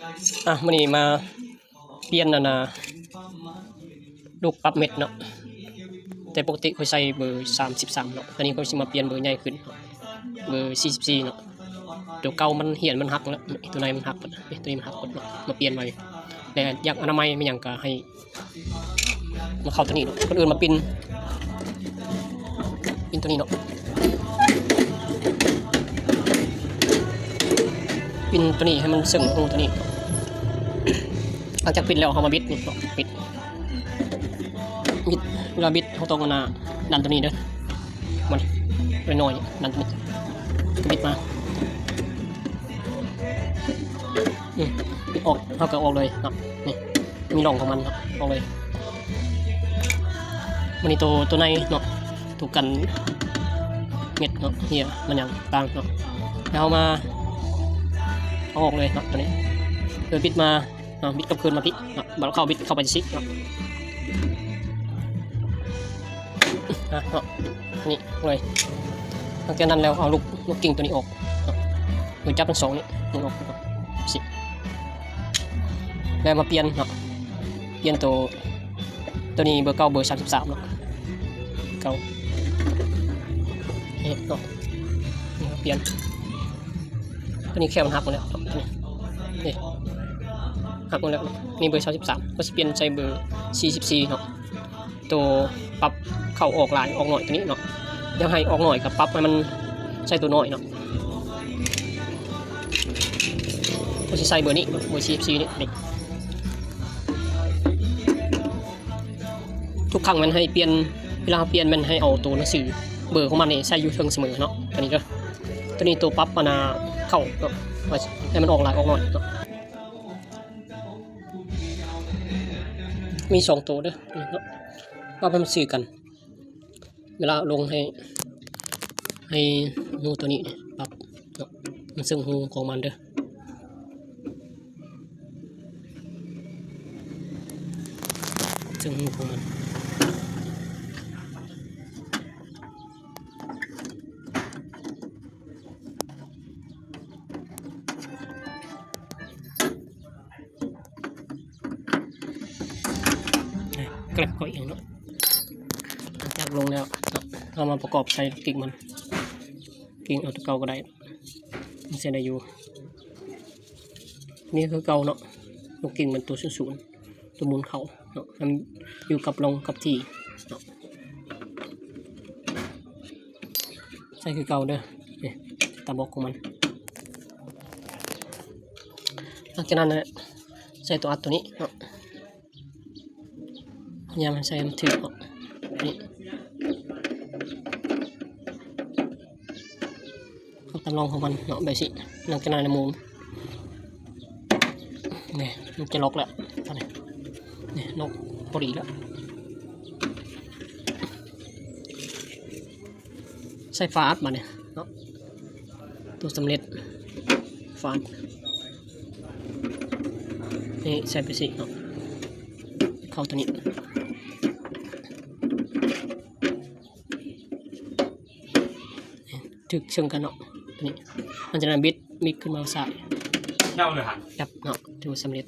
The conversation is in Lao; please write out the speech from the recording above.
ອ່ະ ມື້ນີ້ມາປ່ຽນອັນນ່າ ລູກປັບເມັດເນາະ, ແຕ່ປົກກະຕິຂ້ອຍໃສ່ເບີສາມສິບສາມເນາະ, ອັນນີ້ຂ້ອຍຊິມາປ່ຽນເບີໃຫຍ່ຂຶ້ນເນາະ, ເບີສີ່ສິບສີ່ເນາະ. ຕົວເກົ່າມັນ ຫຽນມັນຫັກແລ້ວ, ຕົວໃນມັນຫັກເບິດ, ຕົວນີ້ມັນຫັກເບິດເນາະ, ມາປ່ຽນໃໝ່ ແລະ ຢາກອະນາໄມແມ່ນຫຍັງກໍໃຫ້ ມາເຂົ້າຕົວນີ້ເນາະ. ກ່ອນອື່ນມາປິ່ນ ປິ່ນຕົວນີ້ເນາະ, ປິ່ນຕົວນີ້ໃຫ້ມັນເຊິ່ງຮູຕົວນີ້. ຫຼັງຈາກປິ່ນແລ້ວ ເຮົາມາບິດນີ້ເນາະ, ບິດ ບິດ ເວລາບິດເຮົາຕ້ອງອັນນ່າ ດັນຕົວນີ້ເດີ, ມັນນ້ອຍໆ ດັນຕົວນີ້ ບິດມາ ອືມ ບິດອອກ ເຮົາກໍອອກເລີຍເນາະ, ນີ້ ມີຮ່ອງຂອງມັນເນາະ, ອອກເລີຍ. ບາດນີ້ໂຕ ໂຕໃນເນາະ ໂຕກັນເມັດເນາະ ເຫຍມັນຫຍັງຕ່າງເນາະ, ແລ້ວເຮົາມາເອົາອອກເລີຍເນາະ ໂຕນີ້. ເອີ ບິດມາເນາະ, ບິດກັບຄືນມາພີ້ເນາະ, ບາດເຂົ້າ ບິດເຂົ້າໄປຊິເນາະ, ອ່ະເນາະ ນີ້ເລີຍ. ຫຼັງຈາກນັ້ນແລ້ວ ເອົາລູກ ລູກກິ່ງໂຕນີ້ອອກເນາະ. ມືຈັບທັງສອງນີ້ ດຶງອອກ ຊິ ແລ້ວມາປ່ຽນເນາະ, ປ່ຽນໂຕ ໂຕນີ້ເບີເກົ້າ ເບີສາມສິບສາມເນາະ, ເກົ້າ ນີ້ເນາະ, ນີ້ມາປ່ຽນ. ໂຕນີ້ແຂ້ວມັນຫັກໝົດແລ້ວເນາະ, ນີ້ ນີ້ຫັກໝົດແລ້ວເນາະ, ນີ້ເບີສາມສິບສາມ ກໍຊິປ່ຽນໃສ່ເບີສີ່ສິບສີ່ເນາະ. ໂຕປັບເຂົ້າອອກຫຼາຍອອກໜ້ອຍໂຕນີ້ເນາະ, ຢາກໃຫ້ອອກໜ້ອຍກໍປັບໃຫ້ມັນໃສ່ໂຕນ້ອຍເນາະ. ກໍຊິໃສ່ເບີນີ້ ເບີສີ່ສິບສີ່ນີ້ ນີ້. ທຸກຄັ້ງແມ່ນໃຫ້ປ່ຽນ ເວລາເຮົາປ່ຽນແມ່ນໃຫ້ເອົາໂຕໜັງສືເບີຂອງມັນນີ້ໃສ່ຢູ່ເທິງສະເໝີເນາະ, ອັນນີ້ເດີ. ໂຕນີ້ໂຕປັບອັນນ່າເຂົ້າເນາະ ໃຫ້ມັນອອກຫຼາຍອອກໜ້ອຍເນາະ. ມີສອງໂຕເດີເນາະ, ປັບໃຫ້ມັນຊື່ກັນ. ເວລາລົງໃຫ້ ໃຫ້ຮູໂຕນີ້ປັບເນາະ, ມັນເຊິ່ງຮູຂອງມັນເດີ, ເຊິ່ງຮູຂອງມັນ. ແກລັບເຂົ້າເອງເນາະ. ຫຼັງຈາກລົງແລ້ວເນາະ ເຮົາມາປະກອບໃສ່ກິກມັນ, ກິກເອົາຕົວເກົ່າກໍໄດ້ ມັນໃຊ້ໄດ້ຢູ່. ນີ້ຄືເກົ່າເນາະ, ລູກກິກມັນຕົວສູງໆ ຕົວໝູນເຂົ້າເນາະ, ໃຫ້ມັນຢູ່ກັບຮ່ອງກັບທີ່ເນາະ. ໃສ່ຄືເກົ່າເດີ ນີ້ ຕາມບອກຂອງມັນ. ຫຼັງຈາກນັ້ນນະ ໃສ່ຕົວອັດຕົວນີ້ເນາະ, ພະຍາຍາມໃສ່ໃຫ້ມັນຖືກເນາະ, ນີ້ ເອົາຕາມຮ່ອງຂອງມັນເນາະ ແບບຊີ້. ຫຼັງຈາກນັ້ນນະໝູນ ນີ້ ມັນຈະລັອກແລ້ວ ນີ້ ລັອກພໍດີແລ້ວ. ໃສ່ຝາອັດບາດນີ້ເນາະ, ຕົວສຳເລັດຝາອັດ ນີ້ ໃສ່ໄປຊີ້ເນາະ, ເຂົ້າຕົວນີ້ ຖືກເຊິ່ງກັນເນາະ ຕົວນີ້. ຫຼັງຈາກນັ້ນບິດ ບິດຂຶ້ນມາຊ້າຍ ແລ້ວເລີຍຫັ້ນ ແປັບເນາະ ຖືວ່າສຳເລັດ.